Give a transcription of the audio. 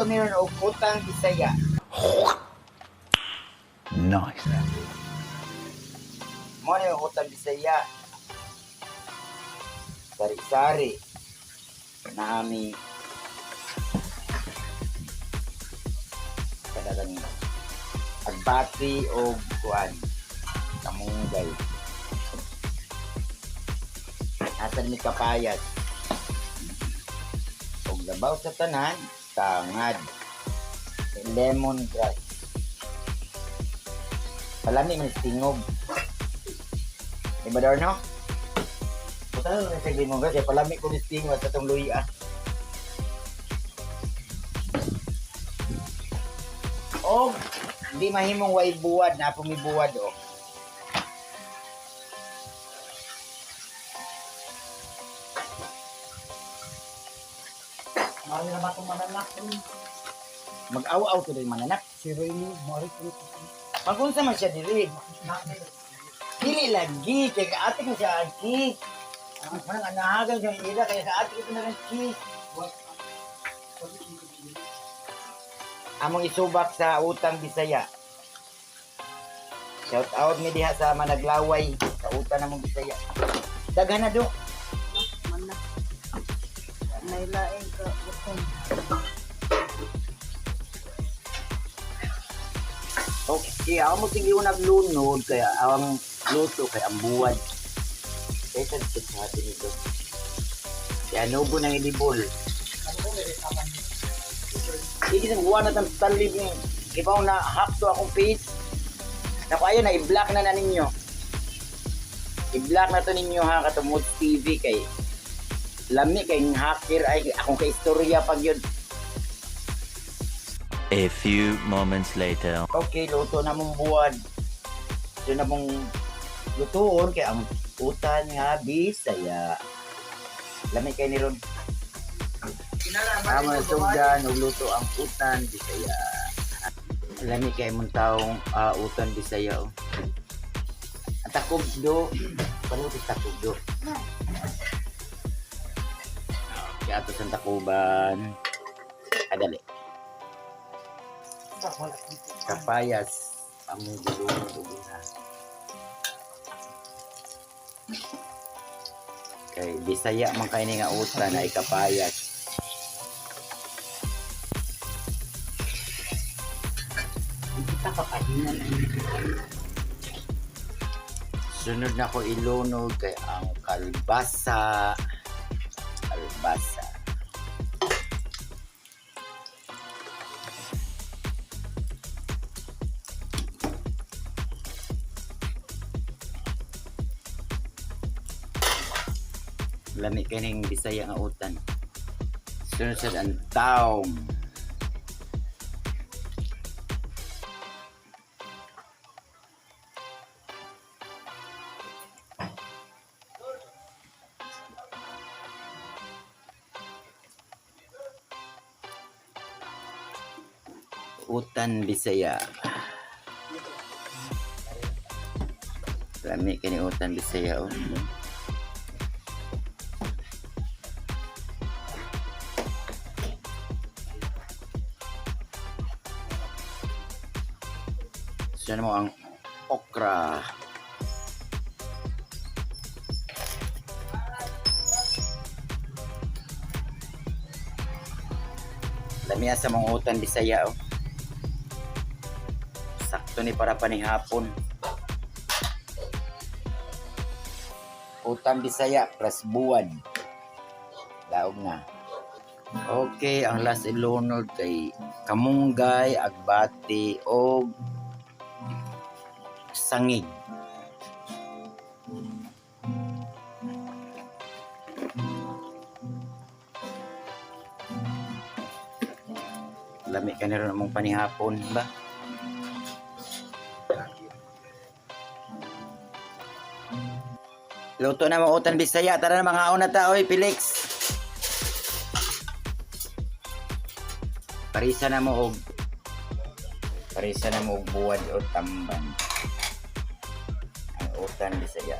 Magluto meron og utang Bisaya. Nice. Mo ni ang utang Bisaya. Sari-sari. Nami talagang agbati o kuan kamunggay. Asan mi kapayat? Og labaw sa tanan, tangad. Lemon grass. Palami man tingog. Di ba Darno? Puta na sa lemon grass, kaya palami ko ni tingog sa tong luya. Og di mahimong way buwad na pong buwad oh. Mali na ba itong mananak? Mag-aw-aw to din mananak. Si Remy, mali ko. Magunsa man siya diri. Dili lagi kay kaate ko siya ang cake. Ang parang anahagan siya ila kay kaate ko na ng cake. Among isubak sa utang Bisaya. Shout out mi diha sa Managlaway sa utang namong Bisaya. Daghan na do. Manak. Nailaing ka. Butong. Okay, ako mo sige unag lunod kaya ang luto kay ang buwad. Kaya sa sa atin ito. Kaya anubo ng ilibol. Sige sa buwan na tang talib ni. Ibaw na hack to akong page. Naku, ayun na, i-block na na ninyo. I-block na to ninyo ha, katumod TV kay lami kay hacker ay akong kaistorya pag yun. A few moments later. Okay, luto na mong buwan. Luto na mong lutuon kay ang utan nga Bisaya. Lami kay ni Ron. Tama sugdan ug luto ang utan Bisaya. Lami kay mong taong utan Bisaya. Oh. Ang takob do. Panuto sa takob do. Kaya ato sa takuban. Adali. Kapayas ang gulong na. Kay Bisaya man kay ni nga utan ay kapayas. Kita kapahingan. Sunod na ko ilunod kay ang kalbasa. Kalbasa. Lami kining Bisaya nga utan. Sunod sad ang taong. Utan Bisaya. Lami kini utan Bisaya oh. Sunod mo ang okra. Lami sa mga utan Bisaya oh. Sakto ni para panihapon. Utan Bisaya plus buwan. Daog na. Okay, ang last ilunod kay kamunggay, agbati og sangig. Lami ka na rin among panihapon ba? Luto na mga utan Bisaya. Tara na mga una ta, oy, Felix. Parisa na mo og buwad o tamban. Ang utan Bisaya.